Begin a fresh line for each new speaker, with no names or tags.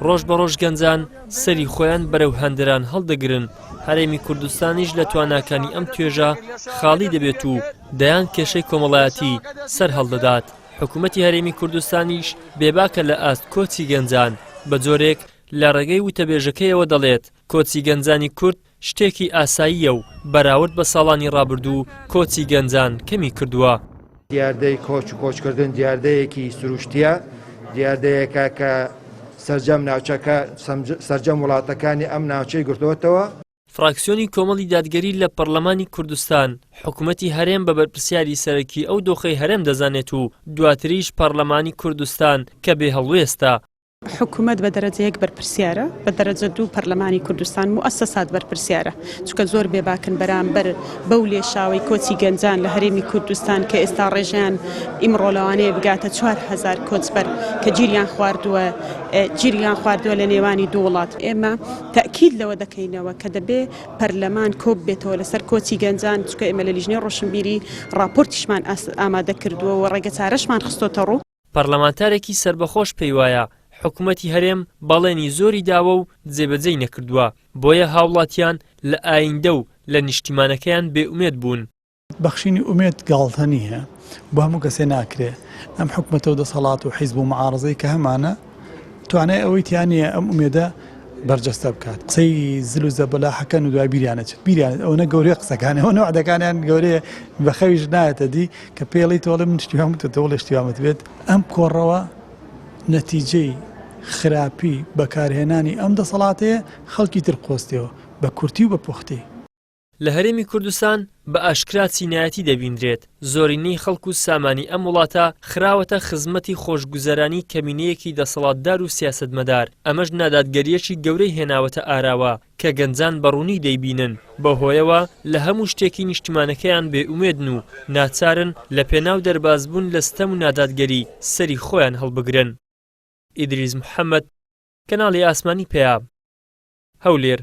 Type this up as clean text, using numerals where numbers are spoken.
ڕۆژ بە ڕۆژ گەنجان سەری خۆیان بەرەو هەندەران هەڵدەگرن، هەرێمی کوردستانیش لە تواناکانی ئەم توێژە خاڵی دەبێت و دەیان کێشەی کۆمەڵایەتی سەر هەڵدەدات. حکوومەتی هەرێمی کوردستانیش بێباکە لە ئاست کۆچی گەنجان، بە جۆرێک لە ڕێگەی وتەبێژەکەیەوە دەڵێت، کۆچی گەنجانی کورد شتێکی ئاساییە و بەراورد بە ساڵانی ڕابردوو کۆچی گەنجان کەمی کردووە.
دیاردەی کۆچ و کۆچکردن دیاردەیەکی سروشتییە، دیاردەیەکە کە سەرجەم ناوچەکە، سەرجەم وڵاتەکانی ئەم ناوچەی گرتووەتەوە.
فراکسیۆنی کۆمەڵی دادگەری لە پەرلەمانی کوردستان، حکومەتی هەرێم بە بەرپرسیاری سەرەکی ئەو دۆخەی هەرێم دەزانێت و دواتریش پەرلەمانی کوردستان کە بێ هەڵوێستە.
حکومەت بە دەرەجە یەک بەرپرسیارە، بە دەرەجە دوو پەرلەمانی کوردستان، موئەسەسات بەرپرسیارە، چونکە زۆر بێباکن بەرامبەر بەو لێشاوەی کۆچی گەنجان لە هەرێمی کوردستان کە ئێستا ڕێژەیان ئیمڕۆ لەوانەیە بگاتە 4000 کۆچبەر کە گیریان خواردووە گیریان خواردووە لە نێوانی دوو وڵات. ئێمە تەئکید لەوە دەکەینەوە کە دەبێ پەرلەمان کۆببێتەوە لەسەر کۆچی گەنجان، چونکە ئێمە لە لیژنەی ڕۆشنبیری ڕاپۆرتیشمان ئامادە کردووە و ڕێگەچارەشمان خستۆتەڕوو.
پەرلەمانتارێکی سەربەخۆش پێیوایە، حکومەتی هەرێم بەڵێنی زۆری داوە و جێبەجێی نەکردووە، بۆیە هاوڵاتیان لە ئایندە و لە نیشتیمانەکەیان بێئومێد بوون.
بەخشینی ئومێد گاڵتە نییە، بۆ هەموو کەسێ ناکرێ. ئەم حکومەتە و دەسەڵات و حیزب و معارەزەی کە هەمانە توانای ئەوەی تیا نییە ئەم ئومێدە بەرجەستە بکات. قسەی زل و زەبەلاحەکەن و دوای بیریان ئەچێت. بیریان ئەوەنە گەورەیە قسەکانیان، ئەوەنە وەعدەکانیان گەورەیە بە خەویش نایەتە دی کە پێڵی تۆ ئەڵێ من شتی وام وتووە تۆ بڵێ شتی وام وتبێت. ئەم کۆڕەوە نەتیجەی خراپی بەکارهێنانی ئەم دەسەڵاتەیە خەڵکی تر قۆستیەوە بە کورتی و بە پوختی.
لە هەرێمی کوردستان بە ئاشکرا چینایەتی دەبیندرێت، زۆرینەی خەڵک و سامانی ئەم وڵاتە خراوەتە خزمەتی خۆشگوزەرانی کەمینەیەکی دەسەڵاتدار و سیاسەتمەدار، ئەمەش نادادگەرییەکی گەورەی هێناوەتە ئاراوە کە گەنجان بە ڕوونی دەیبینن، بەوهۆیەوە لە هەموو شتێکی نیشتمانەکەیان بێئومێدن و ناچارن لە پێناو دەربازبوون لە ستەم و نادادگەری سەری خۆیان هەڵبگرن. ئیدریس محەمەد، کەناڵی ئاسمانی پەیام، هەولێر.